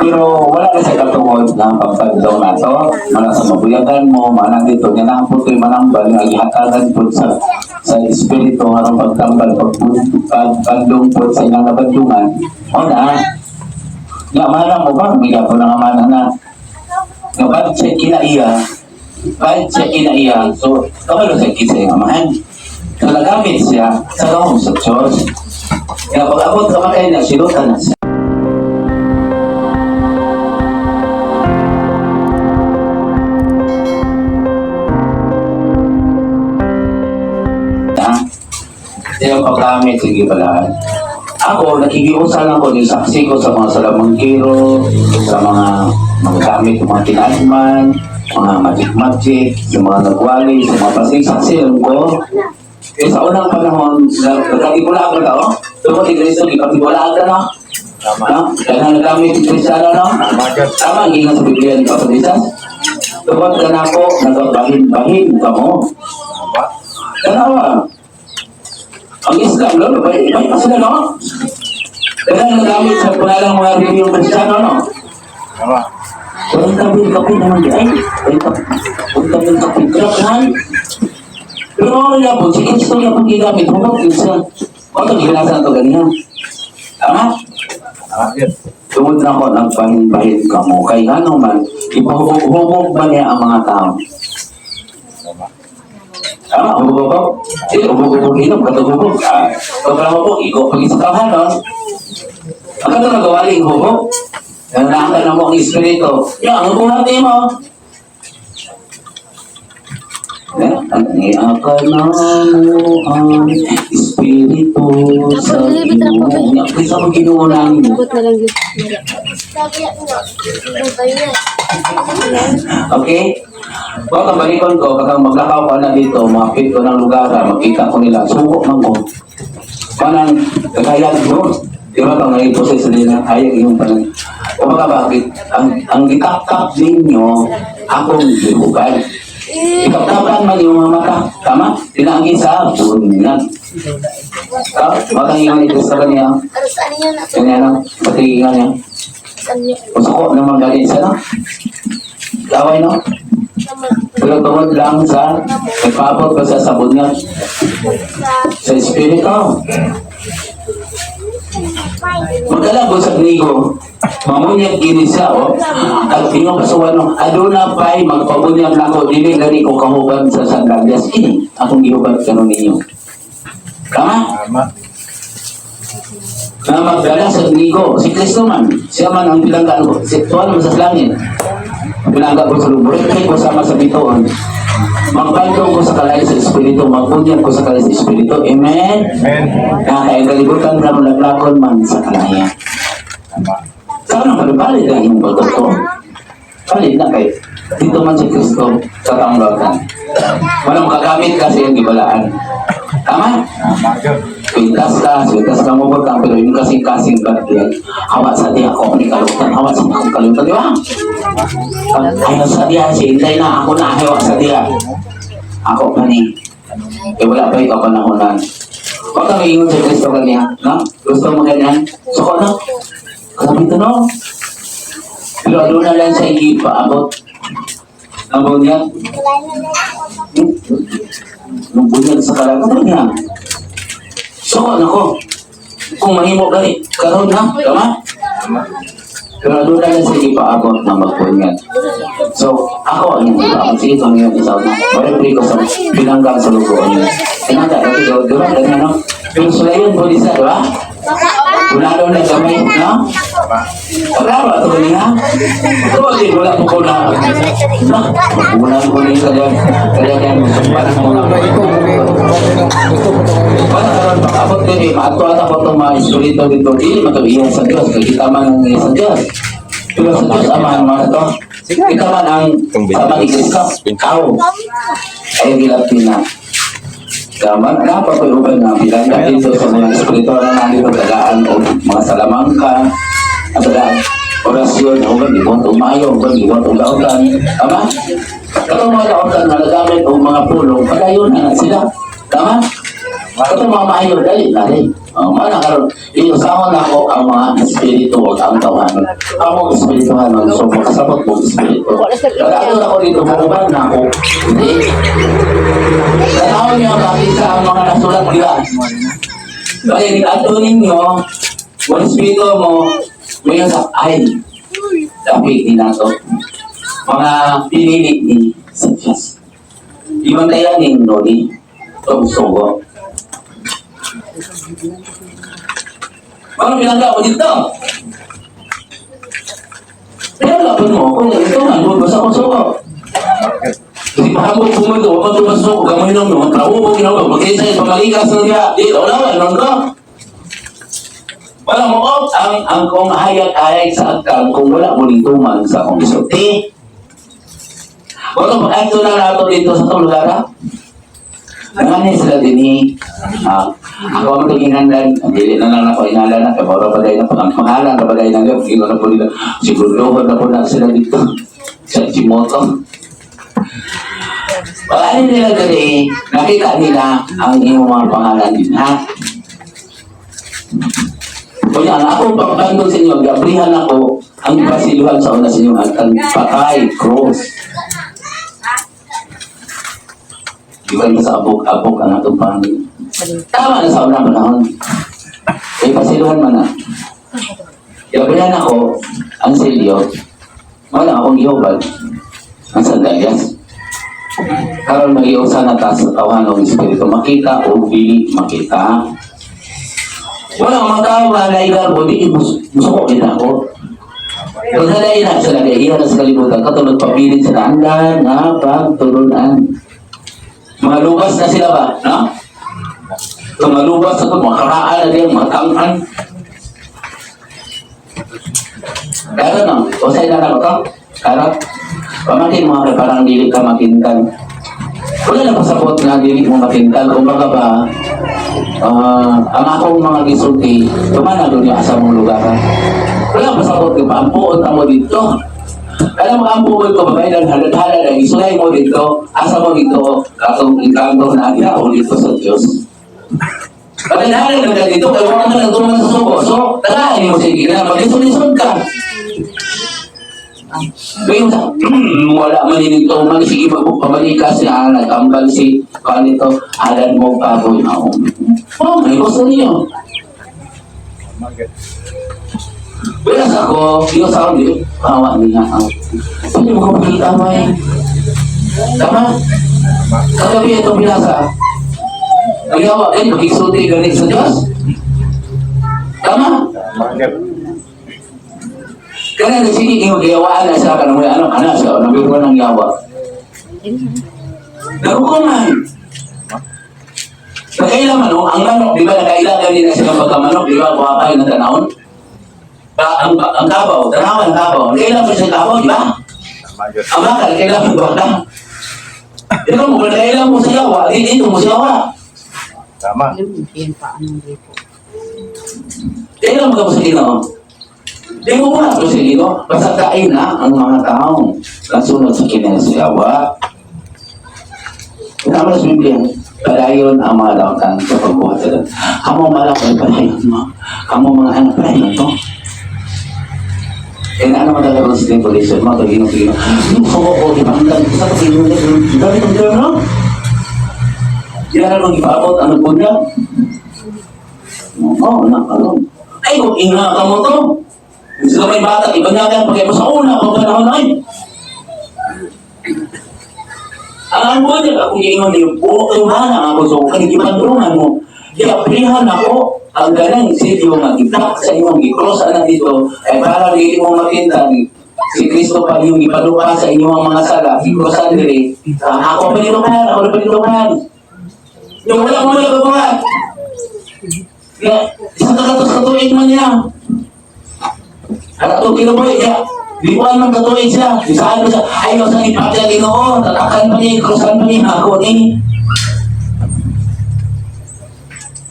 Pero wala na sa katungod ng pagpadlaw na to. Mana sa mabuyagan mo, mana dito, nga naang putoy manambal, nga gihatagan po sa espiritu harang pagtambal, pagpadlong po sa ilang nabadlungan. O na, nga mana mo ba, may po na nga mana na. Nga bad check ina iya, bad check ina iya. So, kabalo sa kisa yung amahan. So, nagamit siya sa gahom sa Diyos. Kaya pag abot kamatay na, silutan na siya. Siya paggamit, sige pala. Ako, nakikiusa lang ko, yung saksi ko sa mga salamangkiro, sa mga magagamit ng mga tinatman, mga magic-magic, sa mga nagwali, sa mga pasig, saksi lang ko. Eh, sa unang panahon, nagkatipulaan ka tao? Tungkol ni Kristo, ipatipulaan ka, no? Tama. No? Kaya nagamit ni Kristo, no? Tama yun. Tama, ang ingat sa Biblia ni Papa Jesus. Tungkol ka na ako, nagabahin-bahin ka mo. Tama. Tanawa. Ang Islam, lolo, bay, bay pa sila, no? Kaya nagamit sa pangalang mga reliyong Kristiyano, no? Tama. Walang tabil kape naman di ay. Walang tabil kape. Grabahan. Pero mga wala po, si Kristo na pong gigamit, huwag yun siya. O ito, ginasa na ito ganyan. Tama? Tama yun. Tungod na ako, nagbahin-bahin ka mo. Kay nga man, ipahuhubog ba niya ang mga tao? Tama. Tama, hubog-hubog. Sige, hubog-hubog inom, katugubog. Ah, pag hubog, ikaw pag isa ka no? Ang katong nagawaling hubog, nananakan na mo ang espiritu. Ya, ang buhat mo. Niaka na mo ang espiritu sa Ginoo. Kaysa mo Ginoo namin. Abot na lang yun. Okay? Baka balikon ko, baka maglakaw ko na dito, makapit ko ng lugar, makita ko nila, suko man ko. Parang, kagayag mo. Di ba kang nai-process nila, hayag yung parang, o baka bakit, ang gitap-tap ninyo, akong gihubad. Itap-tapan man yung mga mata, tama? Tinaangin sa bunyag. Baka ingon ito sa kanya, Pero saan yun? kanya no, pati ingon niya. Saan yun? Usuko naman galing sa no? Laway no? Pero tungod lang sa nagpaabot pa siya sa bunyag, sa espiritu. Magkalabo sa Griego, mamunyag gini siya, oh. At iyong kasuwan, no, aduna pa'y magpabunyag nako, dili gani ko kahuban sa sandalyas. Ini, akong gihubad kanon ninyo. Tama? Tama. Na magdala sa Griego, si Kristo man, siya man ang bilangga ko, si tuwan man sa langit. Bilangga ko sa lubot, ko sama sa bituon. Magpantong ko sa kalay sa Espiritu, magbunyag ko sa kalay sa Espiritu. Amen? Amen. Kaya kalibutan ka laglakon man sa kalaya. Tama. Sana malubali lang yung pagkato. Palit na kay dito man si Kristo sa tanggapan. Walang makagamit kasi yung gibalaan. Tama? Tama yun. Pintas ka, pintas ka mo ba pero yung kasing-kasing ba yan? Hawa sa di ako ni kalutan, hawa sa akong kalutan, di ba? Ayaw sa diya, si Inday na, ako na, hawa sa diya. Ako pa ni. Eh wala pa ikaw panahonan. Huwag kang iingon sa Kristo kanya, no? Gusto mo ganyan? Suko, no? Grabe ito, no? Pero ano na lang sa ipaabot? Ang bunyag? Ang bunyag sa kalagayan niya. Suko na ko. Kung mahimo gani, karon na, tama? Tama. Pero ano na lang sa ipaabot na magbunyag. So, ako ang yung ipaabot. Sige, ito ang iyong isaw na. Wala pre ko sa binanggang sa lugoan niya. Tinangga, dati daw, di ba? Ganyan, no? Pero sulayon po isa, di ba? Wala daw na gamay, no? Tama. Klaro, ato niya. Ito ba, di, wala po ko na. No? Wala po niya kaya, kaya kaya, parang mga Wala karon pag-abot din eh, maatuan ako itong mga espiritu dito. Dili matuiyan sa Diyos, kay kita man ang iya sa Diyos. Pero sa Diyos, amahan man ito. Kita man ang sama ni Kristo. Ikaw. Ay gilapin na. Daman, dapat ko uban na bilangga dito sa mga espiritu na nandito, tagaan o mga salamangka, at tagaan orasyon, o ba, gibuhat o mayo, o ba, gibuhat o lautan. Tama? Katong mga lautan na nagamit o mga pulong, padayon na na sila. Tama? Kato mga maayo, dali na rin. Oh, mana karon iusahon ako ang mga espiritu o ang tawanon. Ang mga espirituhanon, so makasabot mo espiritu. Pero ato na ako dito, maguban na ako. Hindi. Tanawin niyo ang sa ang mga nasulat, di ba? Kaya ato ninyo, kung espiritu mo, ngayon sa, ay, dapit ni nato. Mga pinili ni sa Diyos. Ibantayan ni Noli, itong sugo. Paano pinangga ako dito? Pero laban mo, kung ito nga, lumabas ako sugo. Kasi pahabog pumunto, huwag man sugo, gamay lang naman, trawo mo ginawa, magkisa yung pamalikas ng diya, dito, wala, ano ka? Wala mo, oh, ang kung hayag-hayag sa agkang, kung wala mo nituman sa akong isulti. Wala mo, ato na nato dito sa itong lugar, ha? Nangani sila din eh. Ah, ako ang tugingandan, ang dili na lang ako ingalan na, kabaro pa dahil na pangalan na ba dahil na ino na po nila, siguro na po na sila dito sa Chimoto. Pag nila dali, nakita nila ang iyong mga pangalan din, ha? Kunya, ang akong pagpandong sa inyo, gabrihan ako ang basiluhan sa una sa inyong ang patay, cross. Di ba yung sa abok-abok ang atong pangin? Tama na sa unang panahon. Eh, pasiluhan man na. Gabrihan ako ang silyo, wala akong gihubad ang sandalyas. Karon magiusa na ta sa tawahan ng espiritu makita o dili makita. Wala ang mga tao nga naigarbo, di musuko kita ako. Kung sa na sila kay iya na sa kalibutan, katulad pabilin sa andan nga pagtulunan. Mga lubas na sila ba? No? Kung malubas na ito, mga karaan na din, mga tangkan. Kaya no, o sa ina na ko to? Kaya pamakin mo kay parang dili ka makintan. Wala na pasabot nga dili mo makintan. Kung baga ba, ang akong mga gisulti, tumana doon yung asa mong lugar. Ha? Wala pasabot nga paampuon mo dito. Alam mo, ampuon ko, babae lang, halad-halad, ang isulay mo dito, asa mo dito, katong ikanto na o dito sa Diyos. Pagkanalan na ka dito, kaya wala ka nagtuman sa suko. So, tagaan mo sige na, mag-isod-isod ka. Ngayon, wala man nito, man sige pabalik ka siya, nagambal si kanito, alan mo baboy na. Oh, may gusto niyo. Tama gyud. Wala sa ako, yung sa ako, di, kawa niya. Hindi mo ko makita mo eh. Tama? Kagabi itong binasa. Nagyawa, eh, magigsulti ganit sa Diyos. Tama? Tama gyud. Kaya na sige, yung giyawaan na siya, kanang ano, anak siya, number one ang yawa. Narukuman. Nakaila man, oh, ang manok, di ba, nakaila ganyan na sila pagkamanok, di ba, buha kayo ng tanahon? Ang kabaw, tanawan ang kabaw. Nakaila mo siya kabaw, di ba? Tama gyud. Ang baka, nakaila mo baka. Di ba mo, nakaila mo sa yawa, di dito mo sa yawa. Tama. Kailan mo ka mo sa Ginoo? Di mo mo sa Ginoo, basta kain na ang mga tao. Nasunod sa kinasiyawa. Tama sa Biblia. Padayon ang mga lautan sa pagbuhat sa dagat. Kamo malak ay padayon mo. Kamo mga anak padayon to. Eh ano man talaga sa tribulation, mga Ginoo Ginoo. Yung suko ko, di ba? Ang dami sa Ginoo, ang dami kong term, no? Di na naman ipaabot ang bunyag. Oo, na, ano. Ay, kung ina ka mo to. Sa may bata, iba nga yan, pagkaya mo sa una, kung panahon na ay. Ang ambo niya, akong giingon niyo, buo kayo hana ako, so kanigipandungan mo. Giaprihan ako, ang ganang silyo nga gitak sa inyong gikross na dito, ay para dili mo makita si Kristo pa yung ipaduka sa inyong mga sala, gikrosan diri. Ah, ako panilukan, ako panilukan. Yung wala mo nagabuhat. Ya, isang kakatos katuig man niya. At ito kinubuhi niya. Libuan man katuig siya. Isaan mo siya. Ay, no, sa ipatya Ginoo. Tatakan pa niya, krusan pa niya, ako ni.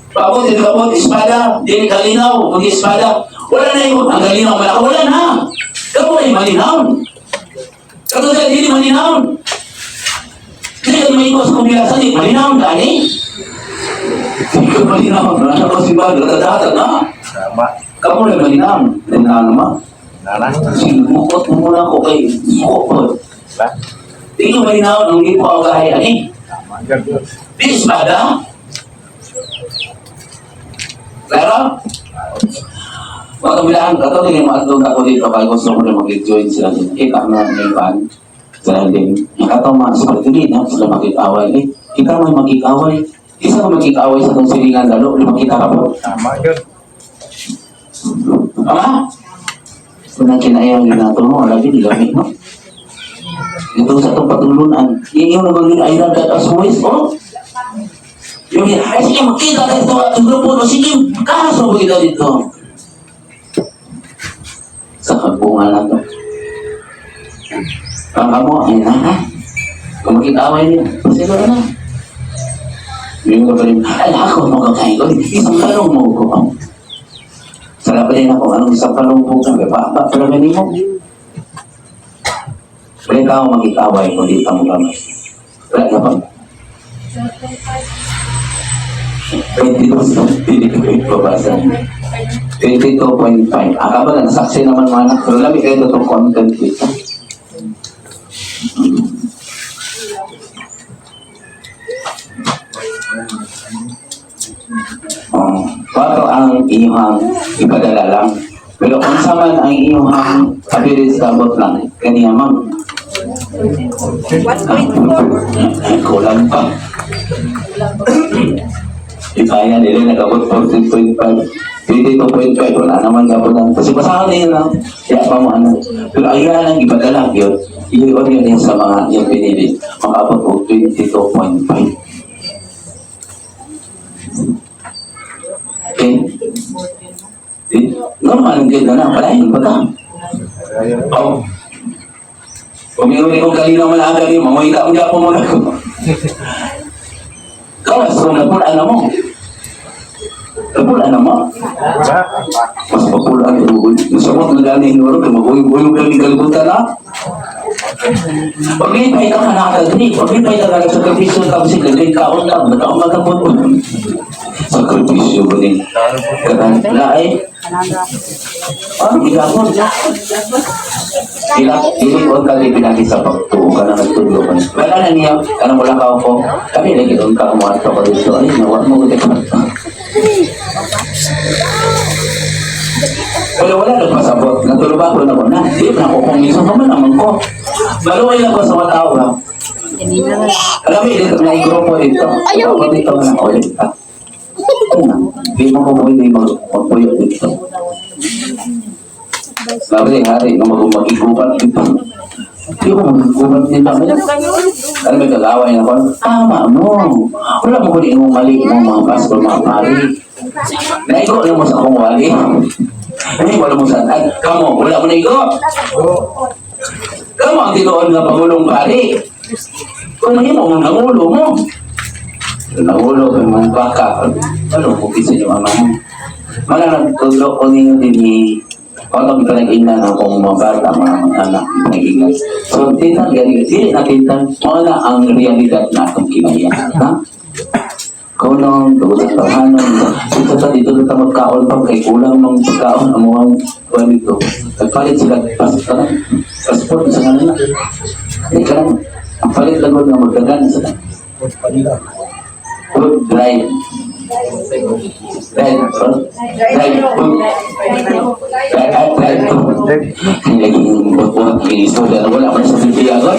Paabot, hindi kabot, espada. Dili kalinaw, kundi espada. Wala na yun. Ang kalinaw, malaka, wala na. Kamu ay malinaw. Kato siya, dili malinaw. Dili ka maikos kung bilasan, di malinaw, gani. Hindi ko malinaw. Wala ko si Bag. Ratadata na. Tama. Kamu na malinaw. Linaw naman. Nana. Sinukot mo muna ako kay sukot. Ba? Di ko malinaw nung di ko ako kaya ni. Tama gyud. This bada. Klaro? Mga kabilaan, kato din yung maadlong ako dito kay gusto ko rin mag-join sila din. Kita na may pan. Sila din. Nakataw mga sa dili na sila makikaway. Eh, kita mo magkikaway. Isa mo magkikaway sa itong silingan lalo, di makita ka po. Tama gyud. Ama? Unang kinayang ginato mo, lagi di gamit mo. Ito sa itong patulunan. Yung nagagawin ay that as voice, oh. Yung ay sige, magkita dito at yung grupo, no, sige, kaso kita dito. Sa kagbunga na to. Ang kamo, ay na, ha? Kung makikaway niyo, pasilo na. Yung ka pa rin, ay, ako mo kakain ko, isang kalong mo ko. Sarap din ako, anong isang kalong po kami, pa, pa, pero mo. Wala ka akong makikaway kung di ka mo gamay. Wala ka pa. 22, hindi ko ipabasa. 22.5. Akaba na, nasaksi naman mga anak. Pero lami kayo itong content dito. Oh, pato ang iyong ipadala lang. Pero kung sa man ang iyong average abot lang, kaniya ma'am. 1.4. Kulang pa. Ikaya nila nag-abot 14.5. 22.5, wala naman gabutan. Kasi basahan nila lang. Kaya pa mo ano. Pero ang iya lang ipadala yun. Iyon yun yun sa mga yung pinili. Makaabot og 22.5. Okay? Normal ang ganda na. Palahin pa ka. Oh. Umiuli kong kalinaw man aga ni manguhita ang gapo mo na ko. Kawas kung napulaan na mo. Napulaan na mo. Ba? Mas papulaan ito. Nasabot na gani hinuro kay maguyog-uyog kami kalibutan na. Paglipay ka ka nakadali. Paglipay ka ka sa sakripisyo tapos sige kaon lang. Nakaon matapot mo. Sakripisyo ba ni? Kanang lae. Ano gigapon? Ila, dili ko kali pinagi sa pagtuo ka na nagtudlo ka. Wala na niya, kanang wala ka ako. Kami lagi doon ka mo ato ko dito. Ay, nawa mo ulit. Pero wala nagpasabot. Natulog ako na ko na. Di na ako kung minsan pa man naman ko. Maluway lang ko sa mga tao ha. Alam mo, dito na grupo dito. Ayaw. Ako dito na ulit ka. Di mo ko pwede magpuyo dito. Sabi ni Hari, nung mag-magigubat dito. Di ko magigubat dito. Ano may kagaway na ko? Tama mo. Wala mo ko di mo mali mo mga pastor, mga pari. Naigo na mo sa akong wali. Ay, wala mo sa... Ay, kamo, wala mo naigo. Kamo ang tinuon nga Pangulong Pari. Kung mahimo mo, nangulo mo. Nangulo kay mga baka. Ano, bukid sa inyong amahan. Wala nagtudlo ko ninyo din ni Kung pinag-ingnan akong mga bata, mga anak, pinag-ingnan. So, tintan, gani, dili na tintan, wala ang realidad na atong kinaya. Ha? Kunong, tungkol sa tahanan, dito sa dito na magkaon pa, kay kulang mang pagkaon, ang mga kuwan dito. Nagpalit sila, passport, passport sa kanila. Hindi ka lang, ang palit lang nga magdagan sa food drive. Drive, drive, food. Drive, drive, drive. Laging buhat-buhat, ginistorya na wala pa sa Santiago.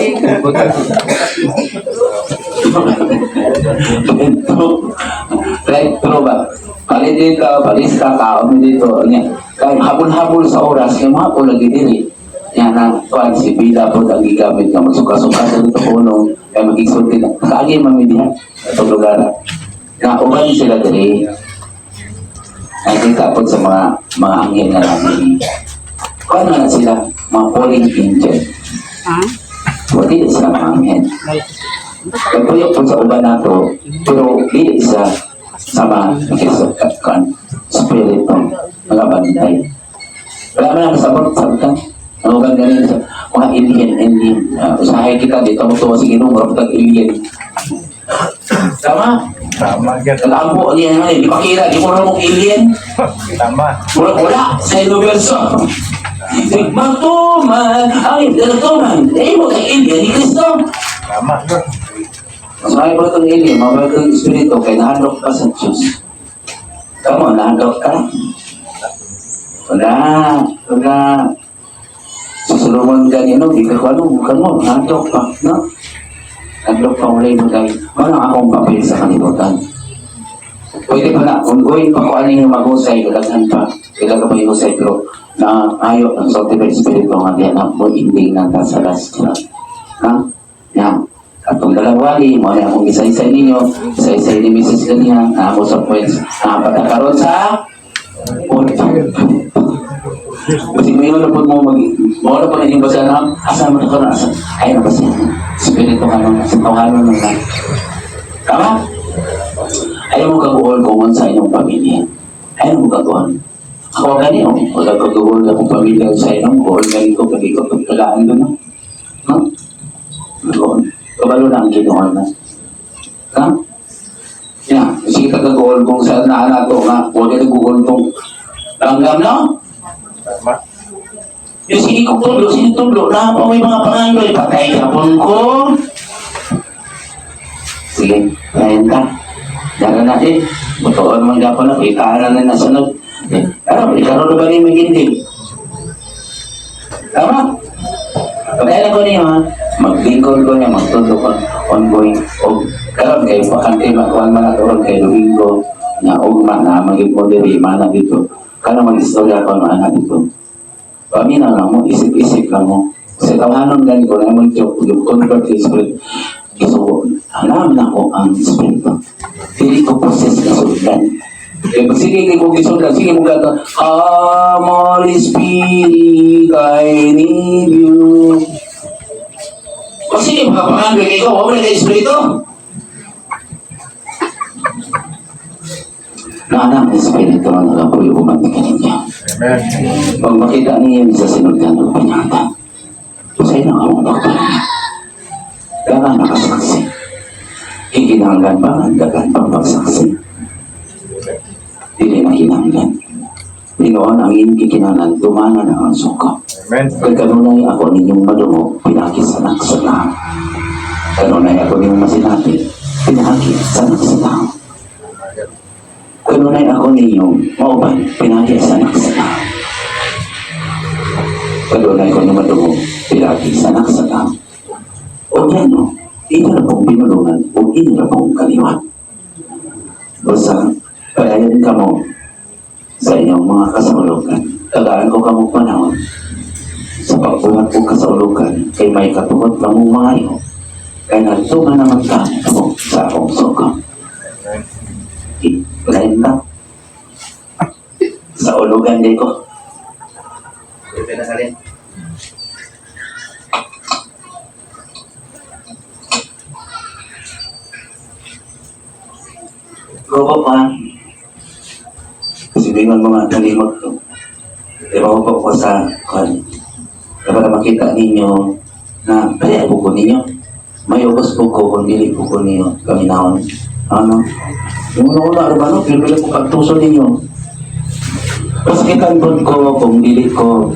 Drive through ba? Palit dito, palis ka, kaon mo dito. Nya. Kaya habol-habol sa oras, yung mga po lagi diri. Yan ang kuan si Bida po ang gigamit nga magsuka-suka sa dito punong kaya magigsulti na. Kaagi mami diha atong lugar. Na uban sila diri. Nakita po sa mga anghel na namin. Kuan na sila, mga falling angel. Ha? O dili sila mga anghel. Nagpuyo po sa uban nato, pero dili sa sama sa kan spirito mga bantay. Wala man ang sabot sabtan. Ang uban ganin sa mga alien, alien. Usahay kita dito mo tuwa sa Ginoo, murag tag alien. Tama? Tama gyud. Nag-ampo niya nga eh. Di ba kira? Di mo mong alien. Tama. Wala, wala sa universo. Magtuman, ay, nagtuman. Eh, mo kay alien ni Kristo. Tama gyud. Mas may ba itong alien, mabay itong espiritu, kay nahadlok ka sa Diyos. Kamo, nahadlok ka? Wala, wala. Sa Solomon ganyan, no? Di ka ko ano, bukan mo, nahadlok ka, no? Nahadlok ka, wala yung dahil. Wala akong papel sa kalibutan. Pwede pa na, ongoing pa ko aning maghusay, daghan pa. Kailan ka pa yung husay, pero na ayo ang salty by espiritu nga diyan na mo ending na ta sa last na. Ha? Yan. Atong dalawali, mo na akong isa-isa ninyo, isa-isa ni Mrs. Ganiha, na ako sa points, napatakaroon sa punto. Kasi may wala po mo mag mo wala po na inyong basa na asa man ako na asa ay na basa espiritu ka nung sa tawhanon nung na tama. Ayaw mo kaguol kung sa inyong pamilya. Ayaw mo kaguol. Ako gani, oh. Wala kaguol akong pamilya sa inyong guol. Gani ko, pag ikaw pagtalaan doon, no? No? Kaguol. Kabalo na ang ginoon na. Ha? Yeah. Sige ka kaguol kung saan na na to, nga. Huwag ka kaguol kung langgam, no? Tama. Yung sige ko tulo, sige tulo, na pa may mga pangandoy, patay kapon ko. Sige, kain ka. Dara natin. Butuan man gapon na, kitaan na na nasunod. Eh, ano, ikaroon na ba ni magindi? Tama? Pagkailan ko niyo ha, maglingkod ko niya, magtundo ko, ongoing. O, karon kayo, bakante, makuhan man ato ron kay Domingo, na ugma na, maging mo diri, mana dito. Karon mag-istorya ko, mana dito. Paminaw lang mo, isip-isip lang mo. Sa tawanon gani ko, na mo joke, yung convert the spirit. So, alam na ko ang espiritu. Dili ko process kasuldan. Eh, pag sige ko gisuldan, sige mo gato, come Holy Spirit, I need you. O sige, makapangandoy kayo, wala kay espiritu. Naana ang espiritu ang nagapuyo umanti kaninyo. Amen. Pag makita niya sa sinugdan ng panata, usay na akong pagpahinga. Kaya nakasaksi. Ikinahanglan ba ang dagan pang pagsaksi? Dili na kinahanglan. Pinoon ang inyong gikinahanglan, tumana na ang suka. Amen. Kay kanunay ako ninyong madungo, pinaki sa anak sa tao. Kanunay ako ninyong masinati, pinaki sa anak sa tao. Tama gyud. Kanunay ako ninyong mauban, pinaki sa anak sa tao. Kanunay ko ninyong madungo, pinaki sa anak sa tao. O yan no, inyo na pong binulungan o inyo na pong kaliwa. Basta, palayan ka mo sa inyong mga kasaulugan. Tagaan ko kamong panahon sa pagbuhat ko kasaulugan kay may katugot kamong mga iyo. Kay nagtunga naman ka mo sa akong suka. Amen. Palayan ka. Sa ulugan di ko. Gogo pa. Kasi bingon mga kalimot ko. Di ba ko ko sa kan. Para makita ninyo na kaya po ko ninyo. May ubos po ko kung dili po ko ninyo kaminahon. Ano? Yung una-una, ano ba no? Pero ko pagtuso ninyo. Pasakitan po ko kung dili ko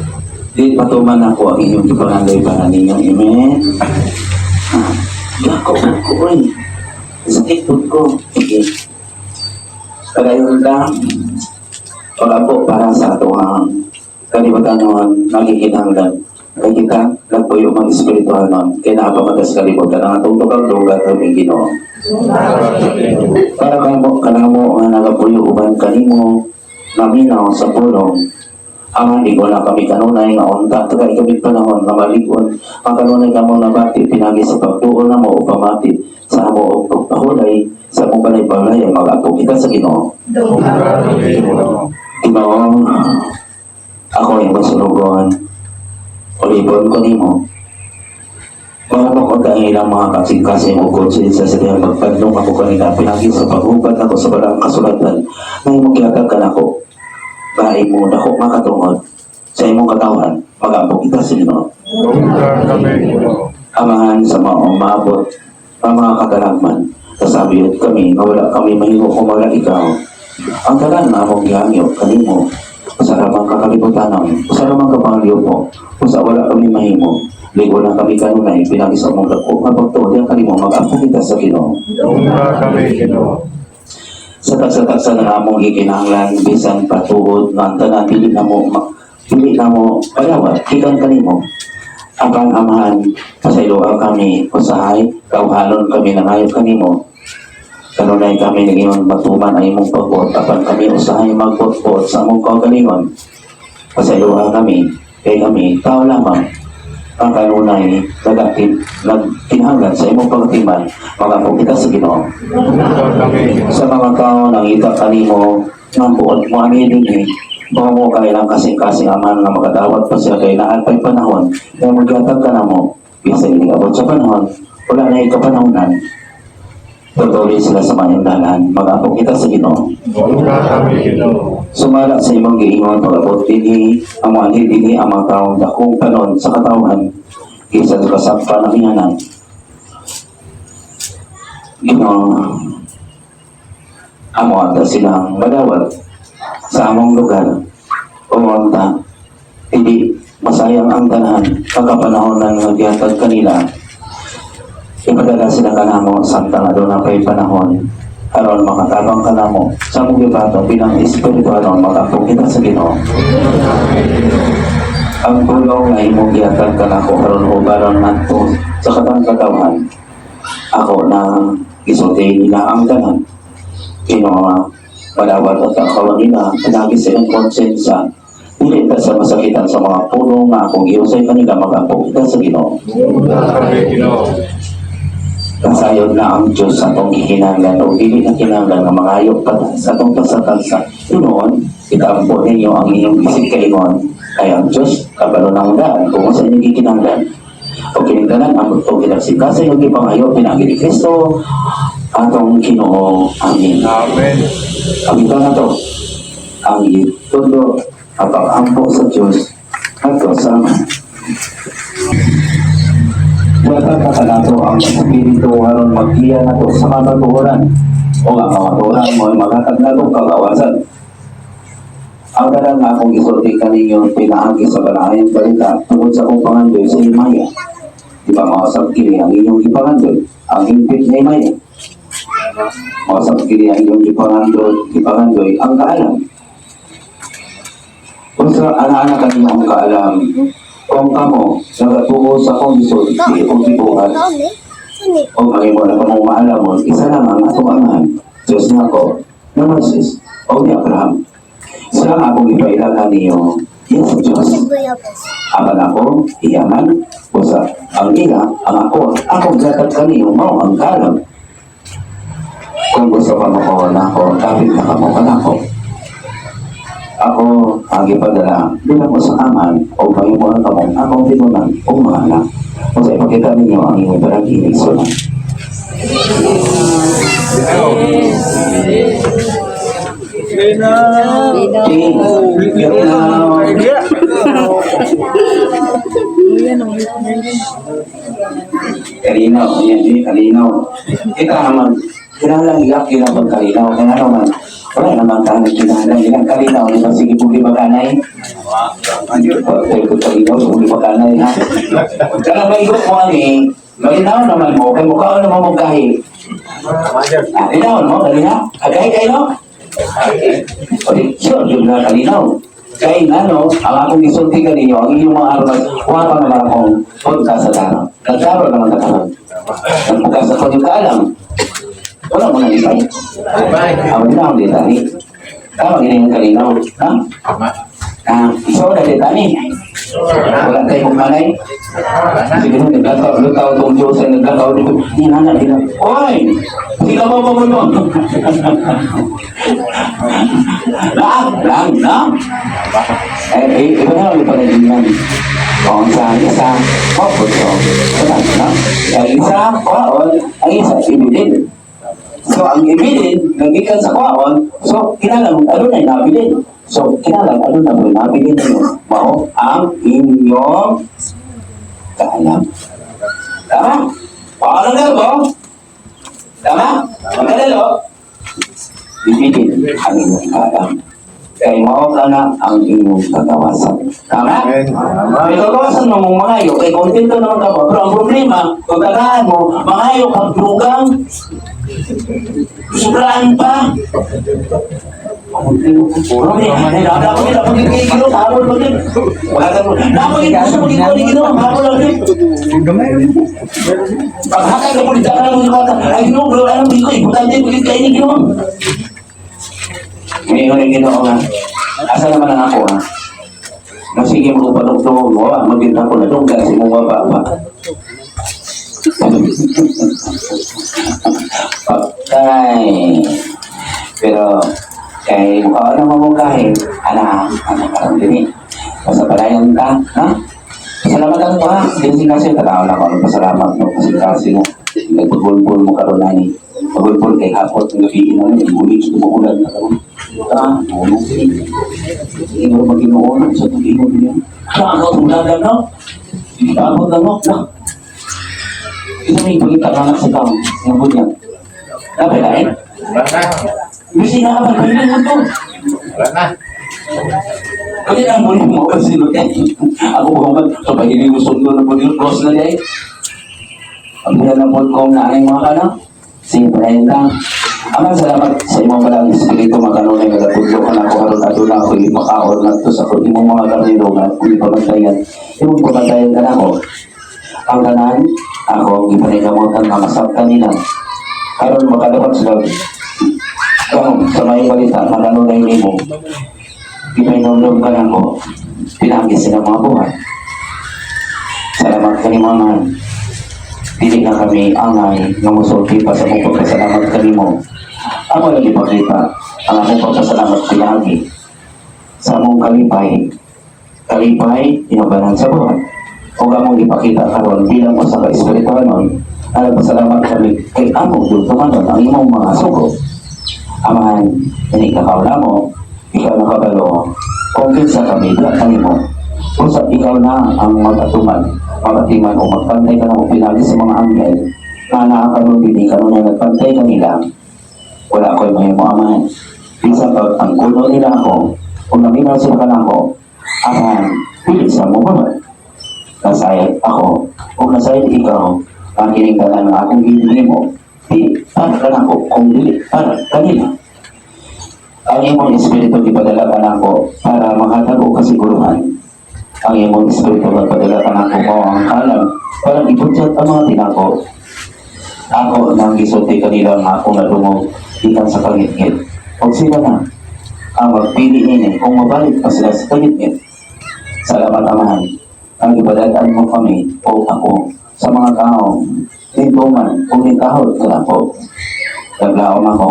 dili patuman ako ang inyong gipangandoy para ninyo. Amen? Ah, Dako po ko, oy. Sakit po ko. Okay. Pagayon ka, wala po para sa atuang kalibutan noon, nagikinahanglan. Kay kita, nagpuyo mga espiritual noon, kaya napamatas kalibutan ang atong tukang dugat ng Ginoo. Para kamo, kanamo nga nagapuyo uban kanimo, naminaw sa pulong, ang hindi ko na kami kanunay nga unta tagay kami panahon nga malig-on ang kanunay kamo nabati pinagi sa pagtuon na mo o pamati sa amo og pagpahulay sa among balay-balay ang mag-apo kita sa Ginoo. Ginoo, ako ay masunugon. Ulibon ko nimo. Mahumok ang ilang mga kasing-kasing o konsensya sa dihang magpadlong ako kanila pinagi sa paghubat ako sa balang kasulatan na imong gihatag kanako. Bahay mo dako makatungod sa imong katawan mag-ampo kita sa Ginoo. Dunggan kami, Ginoo. Amahan sa mga umabot ang mga katalagman. Kasabiyot kami nga wala kami mahimo kung wala ikaw. Ang tanan nga among gihangyo kanimo, usa ra man ka kalibutanon, usa ra man ka pangalyupo, usa wala kami mahimo. Ligo lang kami kanunay, pinaagi sa among dako nga pagtuo diyan kanimo, mag-ampo kita sa Ginoo. Dungga kami, Ginoo. Sa tagsa-tagsa ng among gikinahanglan, bisan patuod nga ang tanan dili na mo padawat gikan kanimo. Apan Amahan, pasayloa kami usahay, kauhanon kami nangayo kanimo. Kanunay kami nag-ingon matuman ang imong pagbuot, apan kami usahay magbuot sa among kaugalingon. Pasayloa kami, kay kami tao lamang ang kanunay nagakit nagkinahanglan sa imong pagtiman. Mag-ampo kita sa Ginoo. Dungga kami, Ginoo. Sa mga tao nangita kanimo nga buot mo ani dinhi, mao mo kay lang kasing-kasing Amahan nga makadawat pa siya kay naa pa'y panahon kaya maghatag ka namo. Bisan abot sa panahon, wala na ikapanahonan. Tutuloy sila sa maayong dalan. Mag-ampo kita sa Ginoo. Dungga kami, Ginoo. Sumala sa imong giingon pag-abot dinhi, ang mga anhi dinhi ang mga taong dakong panon sa katawhan bisan sa kasakpan ng ihanan. Ginoo, amo ata silang madawat sa among lugar o anta hindi masayang ang tanan pagkapanahon ng nagyatag kanila. Ipadala sila kanamo samtang aduna pay panahon aron makatabang kanamo sa among gibato bilang espiritualon. Mag-ampo kita sa Ginoo. Ang pulong nga imong gihatag kanako aron hubaron ngadto sa katang katawhan, ako na gisulti nila ang tanan. Ginoo, madawat at ang nila pinaagi sa ilang konsensya, dili ta sa masakitan sa mga pulong nga akong giusay kanila. Mag-ampo kita sa Ginoo. Dungga kami, Ginoo. Kasayod na ang Diyos sa atong gikinahanglan o dili na kinahanglan nga mangayo pa ta sa atong tagsa-tagsa. Tinuod, itaampo ninyo ang inyong isip kaingon kay ang Diyos kabalo ng daan kung sa inyong gikinahanglan. O kining tanan ang o kinagsikasa inyong gipangayo pinaagi ni Kristo atong Ginoo. Amen. Amen. Ang ito na to, ang gitundo ang pag-ampo sa Diyos at sa Ama. Wala ka kanato ang Espiritu aron maggiya nato sa kamatuoran o ang kamatuoran mo ay maghatag nato kagawasan. Ang tanan nga akong gisulti kaninyo pinaagi sa balaayang balita tungod sa akong pangandoy sa himaya. Di ba mausab kini ang inyong gipangandoy, ang hingpit na himaya? Mausab kini ang inyong gipangandoy, ang kaalam. Unsa ana-ana kanimo ang kaalam kung kamo nagatuo sa akong gisulti o gibuhat Kaon eh? Saan eh? o mahimo na kamong maalamon, isa lamang atong Amahan, Diyos nako, na Moises o ni Abraham. Siya ang akong ipaila kaniyo, iya sa Diyos. Sa guyabas. Apan ako, iyaman, usa ang ila, ang ako, akong gatag kaniyo, mao ang kaalam. Kung gusto ka mo nako, kapit na kamo kanako. Ako ang gipadala bilang usa ka amahan o mahimo ang kamong akong tinunan o mga anak. O sa ipakita ninyo ang inyong barang iligsunan. Ginoo. King, Kalinaw. Kalinaw, yan, eh, kalinaw. Kita naman, kinahanglan nila kila pag kalinaw. Kaya naman, wala naman tayo kinahanglan nila kalinaw. Di ba, sige po, di ba kanay? Pag ko kalinaw, so di ba kanay, ha? Kaya maigot mo ani, malinaw naman mo, kay mukha naman mo gahi. Ah, linaw mo, kalinaw. Agay kayo, no? O di, sure, yun na kalinaw. Kay ngano, ang akong gisulti kaninyo, ang inyong mga aral, wa pa naman akong podcast sa daro. Nagdaro naman na karon. Nagbukas ako yung kaalam. Wala mo na lipay. Ang linaw di tani. Tama gini yung kalinaw. Ha? Ah, isaw na di tani. Wala tayo kung kanay. Sige na, naglakaw, lutaw tong Diyos ay naglakaw dito. Hindi na, hindi na. Oy! Sila ba ba mo? Lang, lang, na. Eh, eh, iba na lang panagingan. Kung sa isa, mapot so. Wala, na. Ang isa, kwaon, ang isa, ibilin. So, ang ibilin, nagikan sa kwaon, so, kinalang, ano na yung nabilin? So, kinalang, ano na po yung nabilin ninyo? Mao, ang inyong kaalam. Tama? Paano nga ba? Tama? pagtalang. Kay mao ka na ang inyong kagawasan. Tama? Amen. May kagawasan mo mong mangayo, kay kontento naman ka mo. Pero ang problema, pagkakaan mo, mangayo kang dugang, sobraan pa. Paghakay ka po dito, alam mo ay Ginoo, bro, alam mo importante po kayo ni Ginoo. Ngayon ay Ginoo nga. Asa naman ang ako ha? Masige mo panugtong mo, maging ako na dungga si mo ba ba. Patay. Pero kay mukha na mo kahit ana ana karon dini. Basta palayan ka, ha? Pasalamatan ko ha. Kasi kasi tanaw na ko pasalamat no kasi kasi nga nagpagulpol mo karon ani. Pagulpol kay hapot ng gabi na ni muli sa tumuulan na karon. Ah, tulong kini. Hindi mo maginoo sa tubig mo niya. Ah, ako tumulan no. Abot na mo. Na. Ito may ipakita ka sa tao. Ang bunyag. Dapat lain? Wala na. Bisi na ka, pagkainin mo to. Wala na. Kaya ang muli mo kasi no eh. Ako po man, so pag hindi mo sundo na po yun, cross na day. Ang bulan na po ko na ang mga kana. Sige, palayan lang. Amang salamat sa imong balang espiritu makanunay nga gatudlo ka na ako karon aduna ako ipakaon ngadto sa akong imong mga karnero nga akong ipabantayan. Imong pabantayan ka nako. Ang tanan ako gipanikamotan nga masabtan nila. Karon makadawat sila karon sa may balita makanunay nimo. Ipainomdom ka nako. Pinagi sila mga buhat. Salamat kanimo Amahan. Dili na kami angay nga mosulti pa sa among pagpasalamat kanimo. Amo lang ipakita ang among pagpasalamat pinagi sa among kalipay. Kalipay, inubanan sa buhat. O among ipakita karon bilang usa ka espirituhanon, ang nagpasalamat kami kay among dultumanon ang imong mga sugo. Amahan, ini kakaw namo, ikaw nakabalo, kung kinsa kami, diya kanimo. Usap ikaw na ang magatuman, magatiman o magpantay ka na o pinagi sa mga anghel, na nakakaroon din ikaw na nagpantay kanila, wala ako'y mahimo amahan. Bisan pag ang kuno nila ako, kung naminaw sila ka nako, amahan, pili sa mo ba? Nasayad ako, kung nasayad ikaw, ang kining tanan ng akong ginimo, di para ka nako, kung dili para kanila. Ang imong espiritu gipadala ka nako para makatag og kasiguruhan. Ang imong espiritu gipadala ka nako mao ang kalam para ibutyat ang mga tinako. Ako nang gisulti kanila nga akong nadungog gikan sa kangitngit. Og sila na ang magpili nini kung mabalik pa sila sa kangitngit. Salamat Amahan, ang gipadal-an mo kami o ako sa mga tao nituman o nitahod kanako. Naglaom ako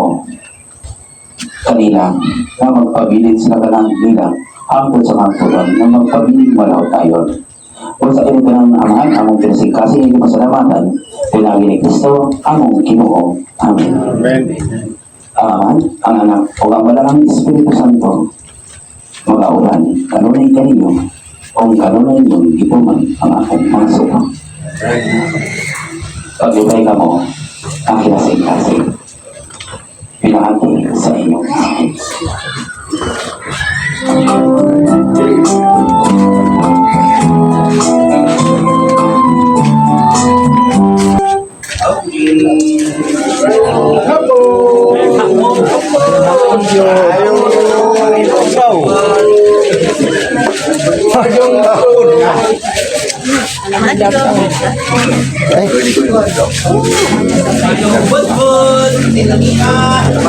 kanila na magpabilin sila kanang nila hangtod sa kamturan na magpabilin walaw tayo. O sa kini tanang Amahan, among kinasigkasing inyong pasalamatan, pinagi ni Kristo, among Ginoo. Amen. Amen. Ang Amahan, ang Anak, o ang Balaang Espiritu Santo, magaulan, kanunay kaninyo, kung kanunay niyong gituman ang akong mga sugo. Paglibay ka mo, ang kinasing-kasing, pinahati sa inyong akin.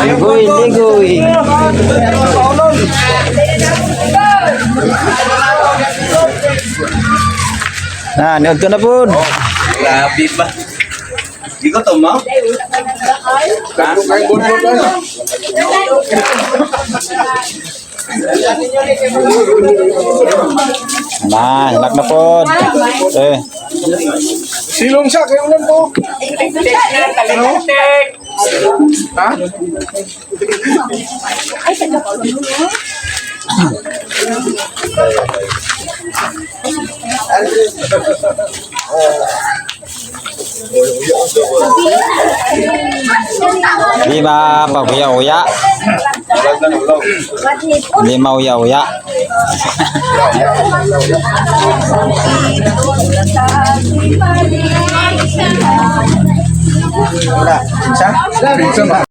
Ligoy, ligoy. Na, niod na po. Grabe ba? Di ko to, ma? Na, hilak na po. Eh, Silong siya, kayo ulan po. Ano? Ha? Di ba, paguya-uya. Hindi mauya-uya. Wala. Pinsa? Pinsa ba?